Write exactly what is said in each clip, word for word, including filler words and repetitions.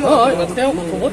হয়, তেওঁ খবৰ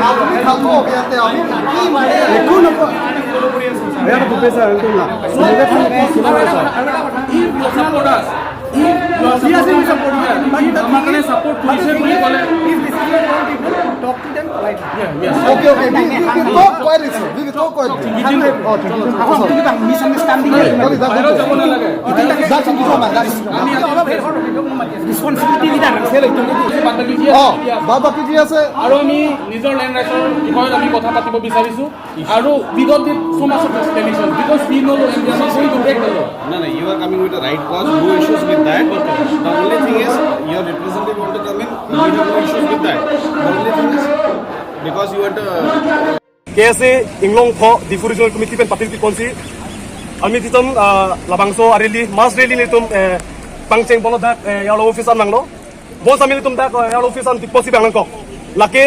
আপুনি খাব, ইয়াতে আমি কি মাৰে? একো নকওঁ। বেয়া পাব, ছাৰ, একদম না। If you support us, if you are ঠিক আছে, আমি support কৰিম, but the আমাৰ কাৰণে support কৰিছে বুলি ক'লে। If this is your wrong people, talk to them politely. Yeah, yes. Okay, okay. We, we, we talk quietly, sir. We will talk quietly. জিকিম। অ, ঠিক আছে। Misunderstanding. বাহিৰত যাব নালাগে। Responsibility leader আছে। অ, বাদ বাকী কি আছে? আৰু আমি নিজৰ লেণ্ড ৰাইটছৰ বিষয়ে আমি কথা পাতিব বিচাৰিছো। আৰু we got the so much of explanation because we know and we are not going to break the law. No, no, you are coming with the right cause, no issues with that. The only thing is, your representative want to come in, we have no issues with that. The only thing is, because you are the K S A Inglongpho Diphu Regional Committee pen patir piponsi, ami titum, ah, labangso a-rally, mass rally nelitum, eh, pangcheng bolo dak, eh, A R O office an nanglo. Bonsitame nelitum dak, eh, A R O office an piponsi bang nangkok. Lake,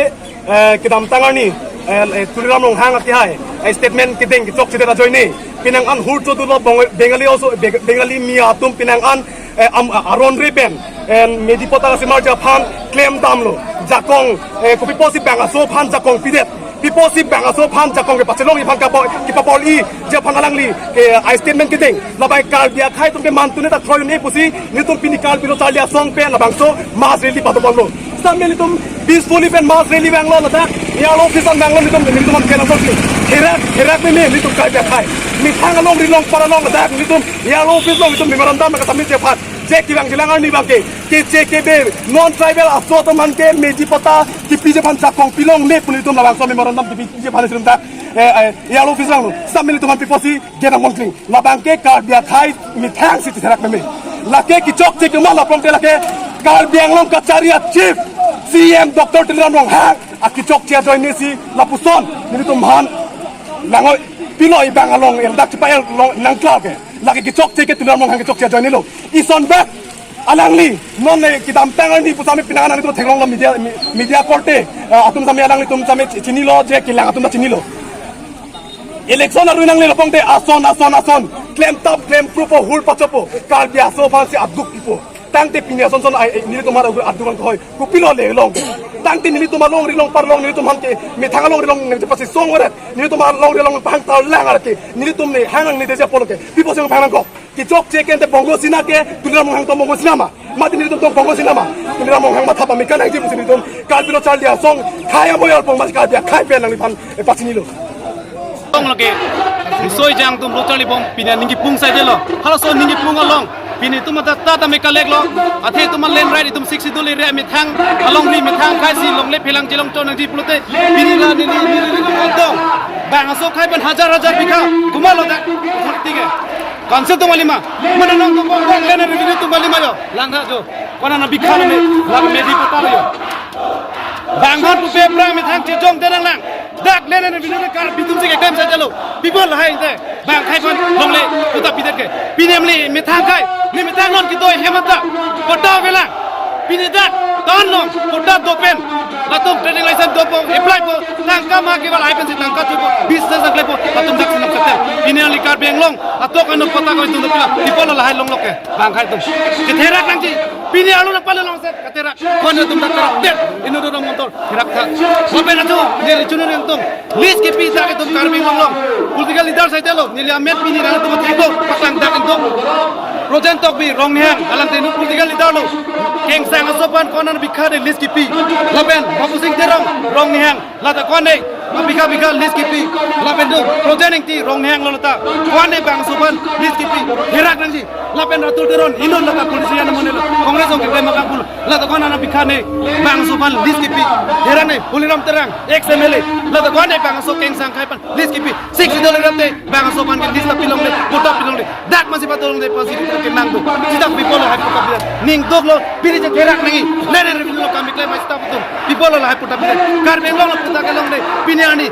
eh, kedamtang arni, eh, eh, Tuliram Ronghang akehai, eh, statement kedeng kechokche det ajoine, penang an hur chodulo Bong-, Bengali also, Beng-, Bengali Miya atum penang an, eh, am, aron re pen, eh, Medi Pota kasimarji aphan klem damlo. Jakong, eh, kopi pusi bang aso aphan jakong pidet. Pi pusi bang aso aphan jakong kepachelongji aphan kapo-, kepapol-iji aphan alangli, eh, a-statement kedeng. Labang Karbi akhei atum ke mantu ne ta kroyun-e pusi, nelitum pini Karbi Lo Charli Asong pen labangso mass rally pado ponlo. Sitame nelitum peacefully pen mass rally vanglo ladak. A R O office an vanglo nelitum, nelitum an kenang sokli. Herak, herak meme nelitum Karbi akhei. Methang alongri longpar along ladak nelitum A R O office along nelitum memorandum kasubmit-ji aphan. Je kevang jilang arni abangke, keche kebe, non-tribal aso atum aphan ke Medi Pota kipiji aphan jakong pilongle pu nelitum labangso memorandum kipiji aphan nelitum dak, eh, eh, A R O office along. Sitame nelitum aphan pi pusi genang mongkling. Labangke Karbi akhei methang si therak meme. Lake kechokche kema lapulote lake Karbi Anglong kachari a-chief C E M Doctor Tuliram Ronghang akechokche ajoine si lapuson nelitum aphan langoi pilo, ibang along el dak chepa-el long nangklar ke. Lake kechokche ke Tuliram Ronghang kechokche ajoinelo. Ison bak alangli non, eh, kedamtang arni pusitame penang an nelitum theklonglo media, me-, media korte, eh, atum sitame alanglitum sitame chi-, chinilo je kelang atum ta chinilo. Election arui nangle lapulote ason, ason, ason. Klemtap, klemkrupo, hur pachopo. Karbi aso aphansi aduk pipo. Tangte pini ason son ai, ai, nelitum aphan aduk an hoi. Kopilo le long. Tangte nelitum alongri longpar along nelitum aphan ke methang alongri long nangchepachesong oret. Nelitum alongri long pahang tar lang arke. Nelitum ne hang nangne deja pulo ke. Pi pusi hang nangkok. Kechokche ke ante Bongo Sena ke, Tuliram Ronghang atum Bongo Sena ma? Mati nelitum atum Bongo Sena ma? Tuliram Ronghang matha pame kanangji pusi nelitum Karbi Lo Charli Asong khei amoyal pong mas Karbi akhei pen nangliphan, eh, pachinilo. Tong lake, soi jang atum Lo Charli Bong pini aning kipung saidelo. Halaso aning kipung along pini itum ata ta tame kaleklo. Athe itum a-land right, itum Sixth Schedule area methang alongri methang akhei si longle phelang chelong chon nangji pulote pini la neli, neli, neli, neli, dong. Bang aso akhei pen hajar hajar bigha. Komatlo dak? Authority ke. Council atum kali ma? Mane nangtum bong bong land revenue atum kali ma jo? Langtha jo. Konat nabikha name, lang Medi Pota lo jo. Bang aphan pupe aphrang methang chejong denang lang. Dak land revenue ke Karbi atum si keklem saidelo. People hai te. Bang akhei aphan longle patta pidet ke. Pini amli methang akhei. Ne methang non kedoi hem anta. Patta avelang. Pini dak, ton long, patta do pen. Latum trading license dopo, apply po, tangka ma kewal ai pensi tangka thupo, business nangklepo, latum dak si nangklepo. Pini along Karbi Anglong, atok anut patta ko itum dopila, di pulo lahai longlok ke, bang akhei atum. Ketherak nangji, pini along nangpale longse, ketherak, kon atum dak kerak, det, inut do montor, kerak tha. Lapen atum, ne richunu nangtum, list kipi dak itum Karbi Anglong along. Political leader saidelo, neli amen pini nangtum theklo, paklang dak itum. Rojen Tokbi, Ronghang, alangte inut political leader lo. Kengsang aso aphan konat bikha de list kipi. Lapen, Babusing Terang, Ronghang, lata konat, bikha bikha list kipi. Lapen tu, Rojen Engti, Ronghang lo lata, konat bang aso aphan list kipi. Therak nangji, lapen Ratul Teron, inut lata politician amonelo. Congress ong keklem abang pulo. Lata konat bikha ne, bang aso aphan list kipi. Therak ne, Tuliram Terang, ex M L A. Lata konat bang aso kengsang akhei aphan list kipi. Sixth Schedule area te, bang aso aphan ke list ta pilongle. Along de pasi kita kenang do. Sita people lo hai puta bilang. Ning dok lo, pini je therak nangji. Lere revenue lo kami klem hai sita putum. People lo hai puta bilang. Karbi Anglong lo puta kelong de. Pini arni